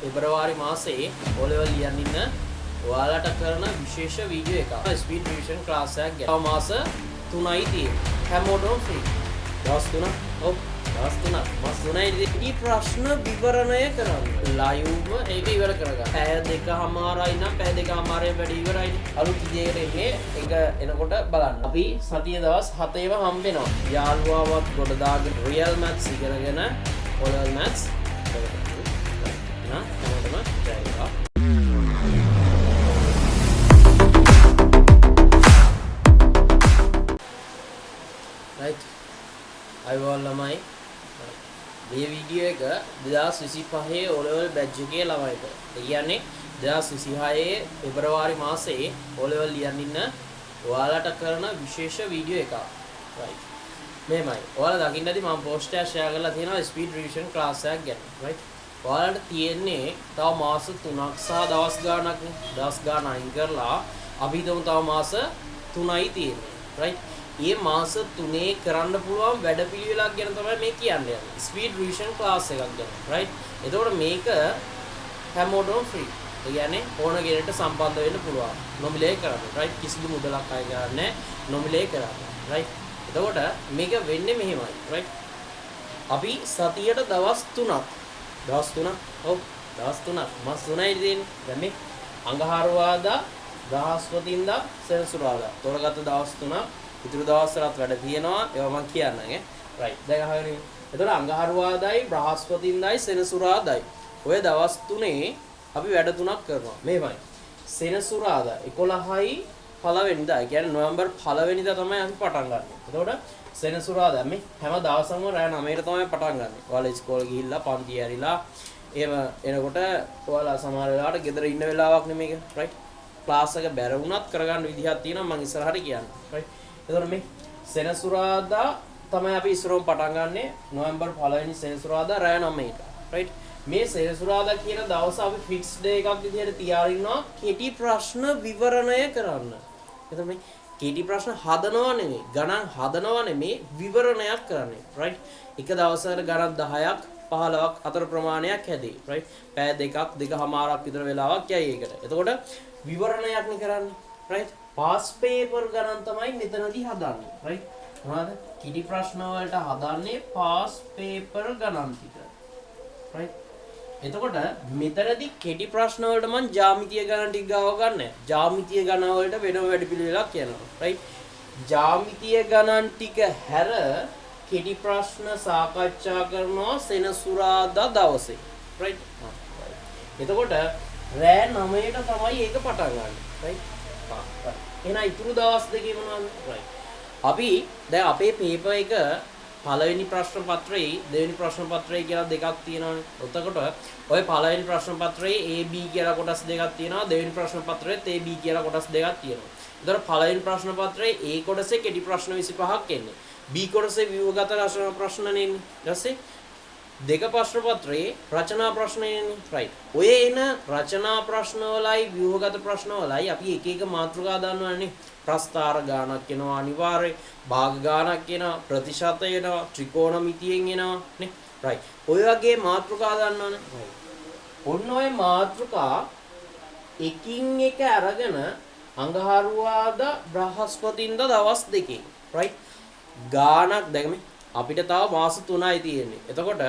පෙබරවාරි මාසයේ O level ලියන්න ඉන්න ඔයාලට කරන විශේෂ වීඩියෝ එකක්. ස්පීඩ් රිවිෂන් ක්ලාස් එකක් ගැන. තව මාස 3යි තියෙන්නේ. හැමෝටම ෆ්‍රී. දවස් 3ක්. ඔව් දවස් 3ක්. මාස 3යි ඉතින් ප්‍රශ්න විවරණය කරන්න. ලයිව්ම ඒක ඉවර කරගන්න. පැය දෙකමාරයි නම් පැය දෙකමාරයෙන් වැඩි ඉවරයිනේ. අලුත් විදියකට එන්නේ ඒක එනකොට බලන්න. අපි සතිය දවස් 7ේම හම්බ වෙනවා. යාළුවාවත් ගොඩ දාගෙන රියල් මැත්ස් ඉගෙනගෙන O level maths කරගන්න. හැමෝටම ජය වේවා. රයිට්. අයවල් ළමයි, මේ වීඩියෝ එක 2025 O level batch එකේ ළමයිට. ඒ කියන්නේ 2026 පෙබරවාරි මාසයේ O level ලියන්න ඉන්න ඔයාලට කරන විශේෂ වීඩියෝ එකක්. රයිට්. මෙහෙමයි. ඔයාලා දකින්න ඇති මම පෝස්ට් එකක් ෂෙයා කරලා තියෙනවා ස්පීඩ් රිවිෂන් ක්ලාස් එකක් ගැන. රයිට්. ඔයාලට තියෙන්නේ තව මාස 3ක් සහ දවස් ගාණක් නේ. දවස් ගාණ අයින් කරලා අපි හිතමු තව මාස 3යි තියෙන්නේ. රයිට්. ඒ මාස 3 කරන්න පුළුවන් වැඩපිළිවෙලක් ගැන තමයි මේ කියන්න යන්නේ. ස්පීඩ් රිවිෂන් ක්ලාස් එකක් ගැන. රයිට්. එතකොට මේක හැමෝටම ෆ්‍රී. ඒ කියන්නේ ඕන කෙනෙක්ට සම්බන්ධ වෙන්න පුළුවන්. නොමිලේ කරන්න. රයිට්. කිසිදු මුදලක් අය කරන්නේ නැහැ. නොමිලේ කරන්න. රයිට්. එතකොට මේක වෙන්නේ මෙහෙමයි. රයිට්. අපි සතියට දවස් 3ක්. දවස් 3ක්. ඔව් දවස් 3ක්. මාස 3යි තියෙන්නේ. දැන් මේ අඟහරුවාදා, බ්‍රහස්පතින්දා, සෙනසුරාදා. තෝරගත්ත දවස් 3ක්. ඉතුරු දවස් වලත් වැඩ තියෙනවා. ඒවා මං කියන්නම් ඈ. රයිට්. දැන් අහගෙන ඉන්න. එතකොට අඟහරුවාදායි, බ්‍රහස්පතින්දායි, සෙනසුරාදායි. ඔය දවස් තුනේ අපි වැඩ තුනක් කරනවා. මෙහෙමයි. සෙනසුරාදා 11යි පළවෙනිදා. ඒ කියන්නේ නොවැම්බර් පළවෙනිදා තමයි අපි පටන් ගන්නෙ. එතකොට සෙනසුරාදා මේ හැම දවසම රෑ 9ට තමයි පටන් ගන්නෙ. ඔයාලා ඉස්කෝලේ ගිහිල්ලා පන්ති ඇරිලා එහෙම එනකොට ඔයාලා සමහර වෙලාවට ගෙදර ඉන්න වෙලාවක් නෙමෙයි මේක. රයිට්. ක්ලාස් එක බැර වුණත් කරගන්න විදිහක් තියෙනවා මං ඉස්සරහට කියන්නම්. රයිට්. එතකොට මේ සෙනසුරාදා තමයි අපි ඉස්සරහම පටන් ගන්නෙ නොවැම්බර් පළවෙනි සෙනසුරාදා රෑ 9ට. රයිට්. මේ සෙනසුරාදා කියන දවස අපි ෆික්ස් ඩේ එකක් විදිහට තියාගෙන ඉන්නවා කෙටි ප්‍රශ්න විවරණය කරන්න. එතකොට මේ කෙටි ප්‍රශ්න හදනවා නෙමෙයි, ගණන් හදනවා නෙමෙයි, විවරණයක් කරන්නේ. රයිට්. එක දවසකට ගණන් 10ක් 15ක් අතර ප්‍රමාණයක් හැදේ. රයිට්. පැය දෙකක් දෙකහමාරක් විතර වෙලාවක් යයි ඒකට. එතකොට විවරණයක් නේ කරන්නේ. රයිට්. පාස් පේපර් ගණන් තමයි මෙතනදී හදන්නේ. රයිට්. මොනවාද? කෙටි ප්‍රශ්න වලට හදන්නේ පාස් පේපර් ගණන් ටික. රයිට්. එතකොට මෙතනදී කෙටි ප්‍රශ්න වලට මං ජ්‍යාමිතිය ගණන් ටික ගාව ගන්නෑ. ජ්‍යාමිතිය ගණන් වලට වෙනම වැඩපිළිවෙලක් යනවා. රයිට්. ජ්‍යාමිතිය ගණන් ටික හැර කෙටි ප්‍රශ්න සාකච්ඡා කරනවා සෙනසුරාදා දවසේ. රයිට්. එතකොට රෑ 9ට තමයි ඒක පටන් ගන්න. රයිට්. රයිට්. එහෙනම් ඉතුරු දවස් දෙකේ මොනවද? රයිට්. අපි දැන් අපේ පේපර් එක පළවෙනි ප්‍රශ්න පත්‍රයේ දෙවෙනි ප්‍රශ්න පත්‍රයේ කියලා දෙකක් තියෙනවානේ. එතකොට ඔය පළවෙනි ප්‍රශ්න පත්‍රයේ A B කියලා කොටස් දෙකක් තියෙනවා. දෙවෙනි ප්‍රශ්න පත්‍රයේත් A B කියලා කොටස් දෙකක් තියෙනවා. එතකොට පළවෙනි ප්‍රශ්න පත්‍රයේ A කොටසේ කෙටි ප්‍රශ්න 25ක් එන්නේ. B කොටසේ ව්‍යුහගත රචනා ප්‍රශ්න නේ එන්නේ. ඊට පස්සේ දෙක ප්‍රශ්න පත්‍රයේ රචනා ප්‍රශ්න එන්නේ. රයිට්. ඔය එන රචනා ප්‍රශ්න වලයි ව්‍යුහගත ප්‍රශ්න වලයි අපි එක එක මාතෘකා දන්නවනේ. ප්‍රස්ථාර ගානක් එනවා අනිවාර්යයෙන්, භාග ගානක් එනවා, ප්‍රතිශත එනවා, ත්‍රිකෝණමිතියෙන් එනවා නේ. රයිට්. ඔය වගේ මාතෘකා දන්නවනේ. රයිට්. ඔන්න ඔය මාතෘකා එකින් එක අරගෙන අඟහරුවාදා බ්‍රහස්පතින්දා දවස් දෙකේ. රයිට්. ගානක් දැන් මේ අපිට තව මාස 3යි තියෙන්නේ. එතකොට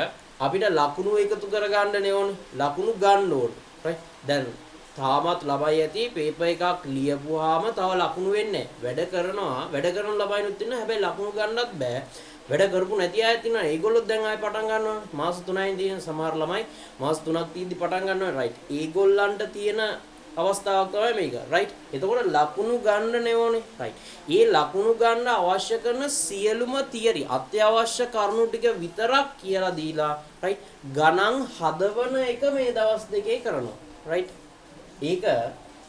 අපිට ලකුණු එකතු කරගන්න නේ ඕනේ. ලකුණු ගන්න ඕනේ. රයිට්. දැන් තාමත් ළමයි ඇති පේපර් එකක් ලියපුවාම තව ලකුණු වෙන්නේ නැහැ. වැඩ කරනවා, වැඩ කරන ළමයිනුත් ඉන්නවා. හැබැයි ලකුණු ගන්නත් බෑ. වැඩ කරපු නැති අයත් ඉන්නවා. ඒගොල්ලොත් දැන් ආයෙ පටන් ගන්නවා. මාස 3යි තියෙන සමහර ළමයි මාස 3ක් තියෙද්දි පටන් ගන්නවා. රයිට්. ඒගොල්ලන්ට තියෙන අවස්ථාවක් තමයි මේක. රයිට්. එතකොට ලකුණු ගන්න නේ ඕනේ. රයිට්. ඒ ලකුණු ගන්න අවශ්‍ය කරන සියලුම තියරි අත්‍යවශ්‍ය කරුණු ටික විතරක් කියලා දීලා රයිට් ගණන් හදවන එක මේ දවස් දෙකේ කරනවා. රයිට්. ඒක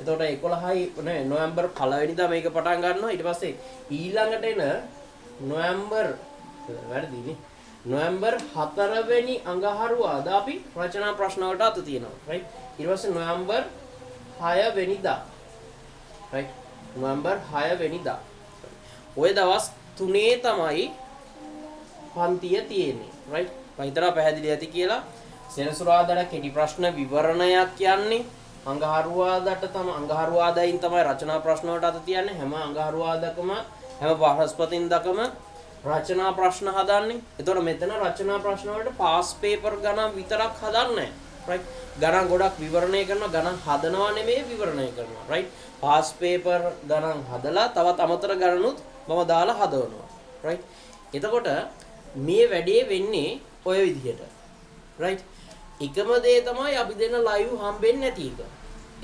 එතකොට 11යි නේ නොවැම්බර් පළවෙනිදා මේක පටන් ගන්නවා. ඊට පස්සේ ඊළඟට එන නොවැම්බර් වැරදිනේ. නොවැම්බර් 4 වෙනි අඟහරුවාදා අපි රචනා ප්‍රශ්න වලට අත තියනවා. රයිට්. ඊට පස්සේ නොවැම්බර් 6 වෙනිදා. රයිට්. නොවැම්බර් 6 වෙනිදා. ඔය දවස් තුනේ තමයි පන්තිය තියෙන්නේ. රයිට්. මම හිතනවා පැහැදිලි ඇති කියලා. සෙනසුරාදාට කෙටි ප්‍රශ්න විවරණයක් කියන්නේ. අඟහරුවාදාට තමයි, අඟහරුවාදායින් තමයි රචනා ප්‍රශ්න වලට අත තියන්නේ. හැම අඟහරුවාදාකම හැම බ්‍රහස්පතින්දාකම රචනා ප්‍රශ්න හදන්නේ. එතකොට මෙතන රචනා ප්‍රශ්න වලට පාස් පේපර් ගණන් විතරක් හදන්නේ නැහැ. රයිට්. ගණන් ගොඩක් විවරණය කරනවා, ගණන් හදනවා නෙමෙයි විවරණය කරනවා. රයිට්. පාස් පේපර් ගණන් හදලා තවත් අමතර ගණනුත් මම දාලා හදවනවා. රයිට්. එතකොට මේ වැඩේ වෙන්නේ ඔය විදිහට. රයිට්. එකම දේ තමයි අපි දෙන ලයිව් හම්බෙන්නේ නැති එක.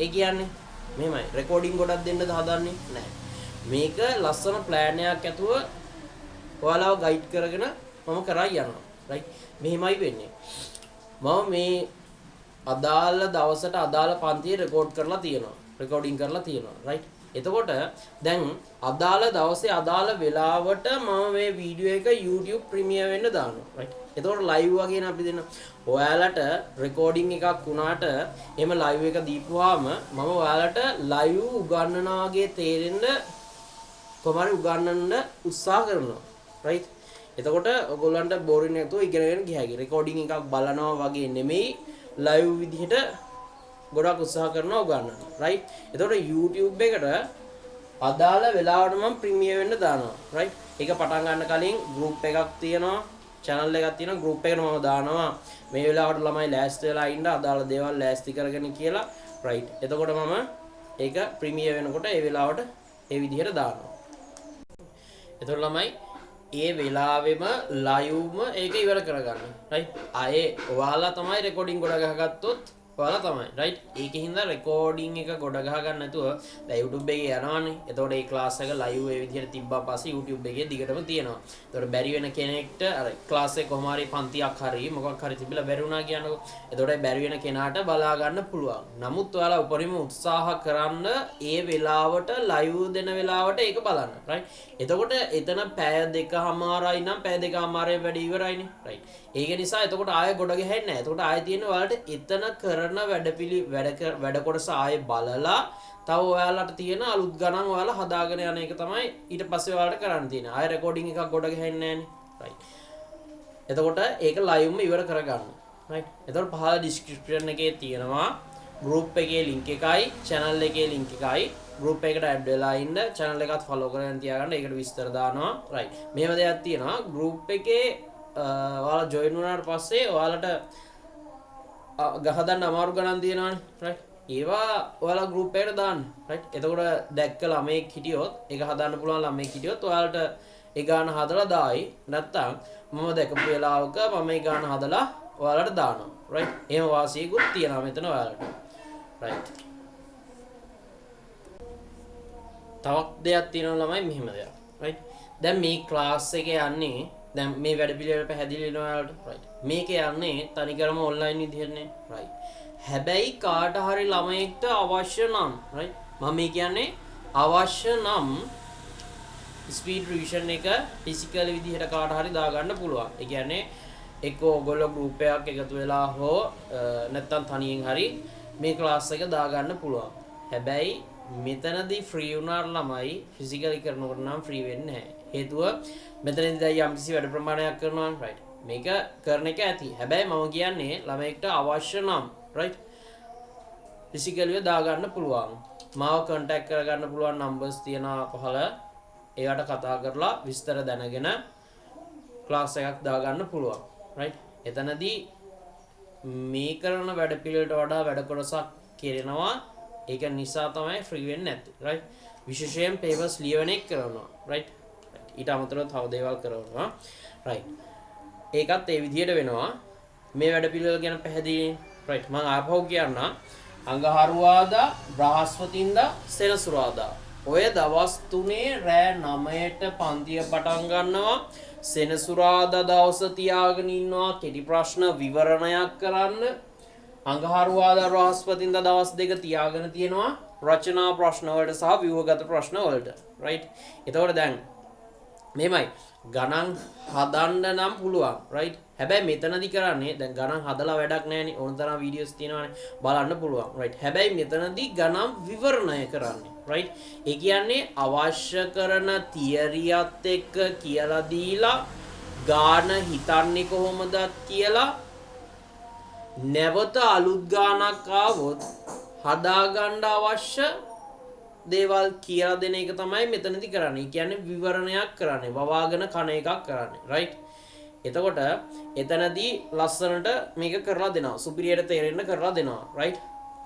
ඒ කියන්නේ මෙහෙමයි, රෙකෝඩින් ගොඩක් දෙන්නද හදන්නේ නැහැ. මේක ලස්සන ප්ලෑන් එකක් ඇතුව ඔයාලව ගයිඩ් කරගෙන මම කරා යනවා. රයිට්. මෙහෙමයි වෙන්නේ. මම මේ අදාළ දවසට අදාළ පන්තියේ රෙකෝඩ් කරලා තියෙනවා. රෙකෝඩින් කරලා තියෙනවා. රයිට්. එතකොට දැන් අදාළ දවසේ අදාළ වෙලාවට මම මේ වීඩියෝ එක YouTube premiere වෙන්න දානවා. රයිට්. එතකොට ලයිව් වගේ නේ අපි දෙන. ඔයාලට රෙකෝඩින් එකක් වුණාට එහෙම ලයිව් එක දීපුවාම මම ඔයාලට ලයිව් උගන්වනවා වගේ තේරෙන්න කොහොම හරි උගන්වන්න උත්සාහ කරනවා. රයිට්. එතකොට ඔයගොල්ලන්ට බෝරින් නැතුව ඉගෙනගෙන ගිය හැකි. රෙකෝඩින් එකක් බලනවා වගේ නෙමෙයි, ලයිව් විදිහට ගොඩක් උත්සාහ කරනවා උගන්වන්න. රයිට්. එතකොට YouTube එකට අදාළ වෙලාවට මම ප්‍රීමියර් වෙන්න දානවා. රයිට්. ඒක පටන් ගන්න කලින් ගෲප් එකක් තියෙනවා, චැනල් එකක් තියෙනවා. ගෲප් එකට මම දානවා මේ වෙලාවට ළමයි ලෑස්ති වෙලා ඉන්න, අදාළ දේවල් ලෑස්ති කරගෙන කියලා. රයිට්. එතකොට මම ඒක ප්‍රීමියර් වෙනකොට ඒ වෙලාවට ඒ විදිහට දානවා. එතකොට ළමයි ඒ වෙලාවෙම ලයිව්ම ඒක ඉවර කරගන්න. රයිට්. ආයේ ඔයාලා තමයි රෙකෝඩින් ගොඩ ගහගත්තොත් ඔයාලා තමයි. රයිට්. ඒකෙන් හින්දා රෙකෝඩින් එක ගොඩ ගහ ගන්න නැතුව දැන් YouTube එකේ යනවනේ. එතකොට ඒ ක්ලාස් එක ලයිව් ඒ විදිහට තිබ්බා පස්සේ YouTube එකේ දිගටම තියෙනවා. එතකොට බැරි වෙන කෙනෙක්ට අර ක්ලාස් එක කොහොම හරි පන්තියක් හරි මොකක් හරි තිබිලා බැරි වුණා කියන්නකෝ. එතකොට ඒ බැරි වෙන කෙනාට බලා ගන්න පුළුවන්. නමුත් ඔයාලා උපරිම උත්සාහ කරන්න ඒ වෙලාවට ලයිව් දෙන වෙලාවට ඒක බලන්න. රයිට්. එතකොට එතන පැය දෙකමාරයි නම් පැය දෙකමාරේ වැඩ ඉවරයිනේ. රයිට්. ඒක නිසා එතකොට ආයෙ ගොඩ ගැහෙන්නේ නැහැ. එතකොට ආයෙ තියෙන ඔයාලට එතන කරන වැඩ කොටස ආයෙ බලලා තව ඔයාලට තියෙන අලුත් ගණන් ඔයාලා හදාගෙන යන එක තමයි ඊට පස්සේ ඔයාලට කරන්න තියෙන්නේ. ආයෙ රෙකෝඩින් එකක් ගොඩ ගැහෙන්නේ නැහනේ. රයිට්. එතකොට ඒක ලයිව්ම ඉවර කරගන්න. රයිට්. එතකොට පහළ ඩිස්ක්‍රිප්ෂන් එකේ තියෙනවා ගෲප් එකේ ලින්ක් එකයි චැනල් එකේ ලින්ක් එකයි. ගෲප් එකට ඇඩ් වෙලා ඉන්න, චැනල් එකත් ෆලෝ කරගෙන තියාගන්න. ඒකට විස්තර දානවා. රයිට්. මෙහෙම දෙයක් තියෙනවා. ගෲප් එකේ ඔයාලා ජොයින් වුණාට පස්සේ ඔයාලට ගහදන්න අමාරු ගණන් තියෙනවනේ. රයිට්. ඒවා ඔයාලා ගෲප් එකට දාන්න. රයිට්. එතකොට දැක්ක ළමයෙක් හිටියොත්, ඒක හදන්න පුළුවන් ළමයෙක් හිටියොත් ඔයාලට ඒ ගාන හදලා දායි. නැත්තම් මම දැකපු වෙලාවක මම ඒ ගාන හදලා ඔයාලට දානවා. රයිට්. එහෙම වාසියකුත් තියෙනවා මෙතන ඔයාලට. රයිට්. තවත් දෙයක් තියෙනවා ළමයි, මෙහෙම දෙයක්. රයිට්. දැන් මේ ක්ලාස් එකේ යන්නේ දැන් මේ වැඩ පිළිවෙල පැහැදිලි වෙනවා ඔයාලට. රයිට්. මේක යන්නේ තනිකරම ඔන්ලයින් විදිහටනේ. රයිට්. හැබැයි කාට හරි ළමයෙක්ට අවශ්‍ය නම්, රයිට්, මම මේ කියන්නේ අවශ්‍ය නම් ස්පීඩ් රිවිෂන් එක ෆිසිකල් විදිහට කාට හරි දාගන්න පුළුවන්. ඒ කියන්නේ එක්ක ඔයගොල්ලෝ ගෲප් එකක් එකතු වෙලා හෝ නැත්තම් තනියෙන් හරි මේ ක්ලාස් එක දාගන්න පුළුවන්. හැබැයි මෙතනදී ෆ්‍රී වුණාට ළමයි ෆිසිකලි කරනකොට නම් ෆ්‍රී වෙන්නේ නැහැ. හේතුව මෙතනදී දැන් යම්කිසි වැඩ ප්‍රමාණයක් කරනවා නම්, රයිට්, මේක කරන එක ඇති. හැබැයි මම කියන්නේ ළමයෙක්ට අවශ්‍ය නම්, රයිට්, ෆිසිකලිව දාගන්න පුළුවන්. මාව කන්ටැක්ට් කරගන්න පුළුවන් නම්බර්ස් තියෙනවා පහළ. ඒවට කතා කරලා විස්තර දැනගෙන ක්ලාස් එකක් දාගන්න පුළුවන්. රයිට්. එතනදී මේ කරන වැඩ පිළිවෙලට වඩා වැඩ කොටසක් කෙරෙනවා. ඒක නිසා තමයි ෆ්‍රී වෙන්නේ නැත්තේ. රයිට්. විශේෂයෙන් පේපර්ස් ලියවන එක කරනවා. රයිට්. ඊට අමතරව තව දේවල් කරනවා. රයිට්. ඒකත් ඒ විදිහට වෙනවා. මේ වැඩ පිළිවෙල ගැන පැහැදිලිනේ. රයිට්. මම ආපහු කියන්නම්. අඟහරුවාදා, බ්‍රහස්පතින්දා, සෙනසුරාදා. ඔය දවස් තුනේ රෑ 9ට පන්තිය පටන් ගන්නවා. සෙනසුරාදා දවස තියාගෙන ඉන්නවා කෙටි ප්‍රශ්න විවරණයක් කරන්න. අඟහරුවාදා, බ්‍රහස්පතින්දා දවස් දෙක තියාගෙන තියෙනවා රචනා ප්‍රශ්න වලට සහ ව්‍යුහගත ප්‍රශ්න වලට. රයිට්. එතකොට දැන් මෙහෙමයි, ගණන් හදන්න නම් පුළුවන්. රයිට්. හැබැයි මෙතනදි කරන්නේ දැන් ගණන් හදලා වැඩක් නෑනේ. ඕන තරම් වීඩියෝස් තියෙනවානේ, බලන්න පුළුවන්. රයිට්. හැබැයි මෙතනදි ගණන් විවරණය කරන්නේ. රයිට්. ඒ කියන්නේ අවශ්‍ය කරන තියරියත් එක්ක කියලා දීලා ගාන හිතන්නේ කොහොමදත් කියලා නැවත අලුත් ගාණක් ආවොත් හදාගන්න අවශ්‍ය දේවල් කියලා දෙන එක තමයි මෙතනදි කරන්නේ. ඒ කියන්නේ විවරණයක් කරන්නේ, වවාගෙන කන එකක් කරන්නේ. රයිට්. එතකොට එතනදී ලස්සනට මේක කරලා දෙනවා. සුපිරියට තේරෙන්න කරලා දෙනවා. රයිට්.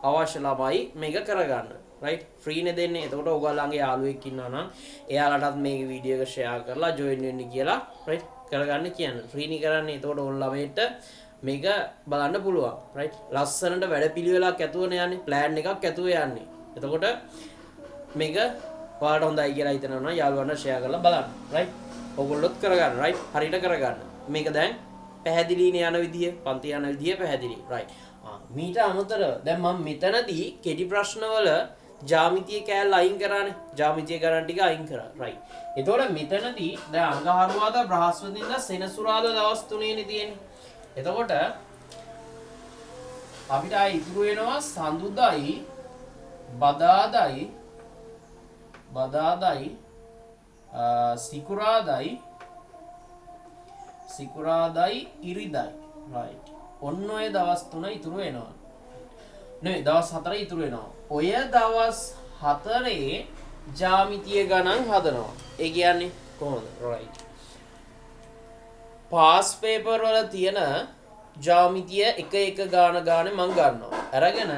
අවශ්‍ය ළමයි මේක කරගන්න. රයිට්. ෆ්‍රී නේ දෙන්නේ. එතකොට ඔයගොල්ලන්ගේ යාළුවෙක් ඉන්නවා නම් එයාලටත් මේ වීඩියෝ එක ෂෙයා කරලා ජොයින් වෙන්න කියලා රයිට් කරගන්න කියන්න. ෆ්‍රී නේ කරන්නේ. එතකොට ඕන ළමයින්ට මේක බලන්න පුළුවන්. රයිට්. ලස්සනට වැඩ පිළිවෙලක් ඇතුවනේ යන්නේ. ප්ලෑන් එකක් ඇතුව යන්නේ. එතකොට මේක ඔයාලට හොඳයි කියලා හිතනවා නම් යාළුවන්ට ෂෙයා කරලා බලන්න. රයිට්. ඔයගොල්ලොත් කරගන්න. රයිට්. හරියට කරගන්න. මේක දැන් පැහැදිලිනේ යන විදිය, පන්ති යන විදිය පැහැදිලි. රයිට්. මීට අමතරව දැන් මම මෙතනදී කෙටි ප්‍රශ්නවල ජ්‍යාමිතිය කෑල්ල අයින් කරානේ. ජ්‍යාමිතිය ගණන් ටික අයින් කරා. රයිට්. එතකොට මෙතනදී දැන් අඟහරුවාදා, බ්‍රහස්පතින්දා, සෙනසුරාදා දවස් තුනේනේ තියෙන්නේ. එතකොට අපිට ආයි ඉතුරු වෙනවා සඳුදායි, බදාදයි, සිකුරාදයි, ඉරිදයි. රයිට්. ඔන්න ඔය දවස් තුන ඉතුරු වෙනවා. නෙවෙයි, දවස් හතර ඉතුරු වෙනවා. ඔය දවස් හතරේ ජ්‍යාමිතිය ගණන් හදනවා. ඒ කියන්නේ කොහොමද? රයිට්. පාස් පේපර් වල තියෙන ජ්‍යාමිතිය එක එක ගාන ගානේ මං ගන්නවා. අරගෙන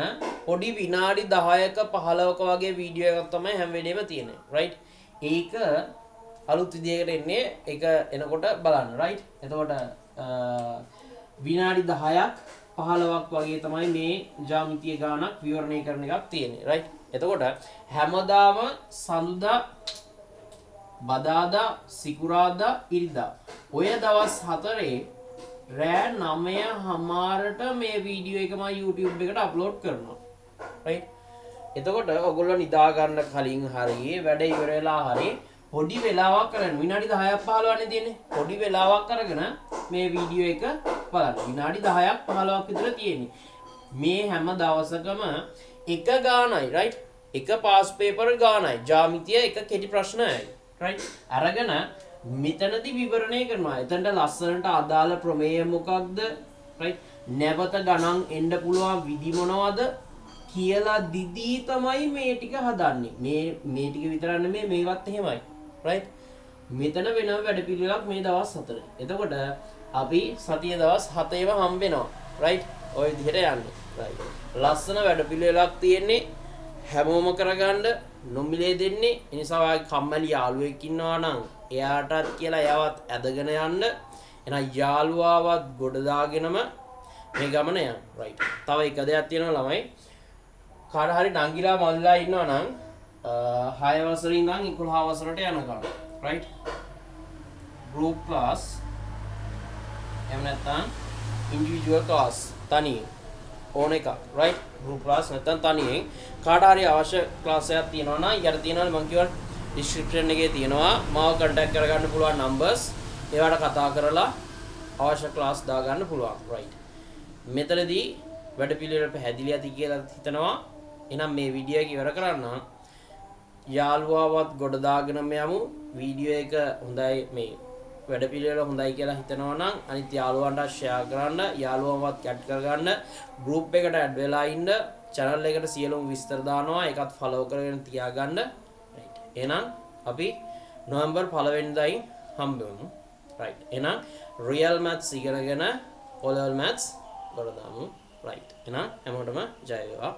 පොඩි විනාඩි 10ක 15ක වගේ වීඩියෝ එකක් තමයි හැම වෙලේම තියෙන්නේ. රයිට්. ඒක අලුත් විදියකට එන්නේ. ඒක එනකොට බලන්න. රයිට්. එතකොට විනාඩි 10ක් 15ක් වගේ තමයි මේ ජ්‍යාමිතිය ගානක් විවරණය කරන එකක් තියෙන්නේ. රයිට්. එතකොට හැමදාම සඳුදා, බදාදා, සිකුරාදා, ඉරිදා ඔය දවස් හතරේ රෑ 9:30ට මේ වීඩියෝ එක මම YouTube එකට අප්ලෝඩ් කරනවා. රයිට්. එතකොට ඔයගොල්ලෝ නිදා ගන්න කලින් හරි වැඩ ඉවර වෙලා හරි පොඩි වෙලාවක් අරගෙන විනාඩි 10ක් 15ක් නේ තියෙන්නේ. පොඩි වෙලාවක් අරගෙන මේ වීඩියෝ එක බලන්න. විනාඩි 10ක් 15ක් විතර තියෙන්නේ. මේ හැම දවසකම එක ගානයි. රයිට්. එක පාස් පේපර් ගානයි. ජ්‍යාමිතිය එක කෙටි ප්‍රශ්නයයි. රයිට්. අරගෙන මෙතනදි විවරණය කරනවා. එතනට ලස්සනට අදාළ ප්‍රමේය මොකක්ද? රයිට්. නැවත ගණන් එන්න පුළුවන් විදි මොනවද කියලා දිදී තමයි මේ ටික හදන්නේ. මේ ටික විතරක් නෙමෙයි, මේවත් එහෙමයි. රයිට්. මෙතන වෙනම වැඩ පිළිවෙලක් මේ දවස් හතරේ. එතකොට අපි සතිය දවස් හතේම හම්බ වෙනවා. රයිට්. ඔය විදිහට යන්නේ. රයිට්. ලස්සන වැඩ පිළිවෙලක් තියෙන්නේ. හැමෝම කරගන්න නොමිලේ දෙන්නේ. ඒ නිසා ඔයාගේ කම්මැලි යාළුවෙක් ඉන්නවා නම් එයාටත් කියලා එයාවත් ඇදගෙන යන්න. එහෙනම් යාළුවාවත් ගොඩ දාගෙනම මේ ගමන යන්න. රයිට්. තව එක දෙයක් තියෙනවා ළමයි. කාට හරි නංගිලා මල්ලිලා ඉන්නවා නම් 6 වසරින් ඉඳන් 11 වසරට යනකම්. රයිට්. ගෲප් ක්ලාස් එහෙම නැත්නම් ඉන්ඩිවිජුවල් ක්ලාස් තනියෙන් ඕන එකක්. රයිට්. ගෲප් ක්ලාස් නැත්නම් තනියෙන් කාට හරි අවශ්‍ය ක්ලාස් එකක් තියෙනවා නම් යට තියෙනවනේ මං කිව්වා ඩිස්ක්‍රිප්ෂන් එකේ තියෙනවා මාව කන්ටැක්ට් කරගන්න පුළුවන් නම්බර්ස්. ඒවට කතා කරලා අවශ්‍ය ක්ලාස් දාගන්න පුළුවන්. රයිට්. මෙතනදී වැඩ පිළිවෙල පැහැදිලි ඇති කියලා හිතනවා. එහෙනම් මේ වීඩියෝ එක ඉවර කරන්න. යාළුවාවත් ගොඩ දාගෙනම යමු. වීඩියෝ එක හොඳයි, මේ වැඩ පිළිවෙල හොඳයි කියලා හිතනවා නම් අනිත් යාළුවන්ට ෂෙයා කරන්න, යාළුවන්වත් ඇඩ් කරගන්න, ගෲප් එකට ඇඩ් වෙලා ඉන්න, චැනල් එකට සියලුම විස්තර දානවා, ඒකත් ෆලෝ කරගෙන තියාගන්න. රයිට්. එහෙනම් අපි නොවැම්බර් 1 වෙනිදායින් හම්බෙමු. රයිට්. එහෙනම් රියල් මැත්ස් ඉගෙනගෙන O level maths ගොඩ දාමු. රයිට්. එහෙනම් හැමෝටම ජය වේවා.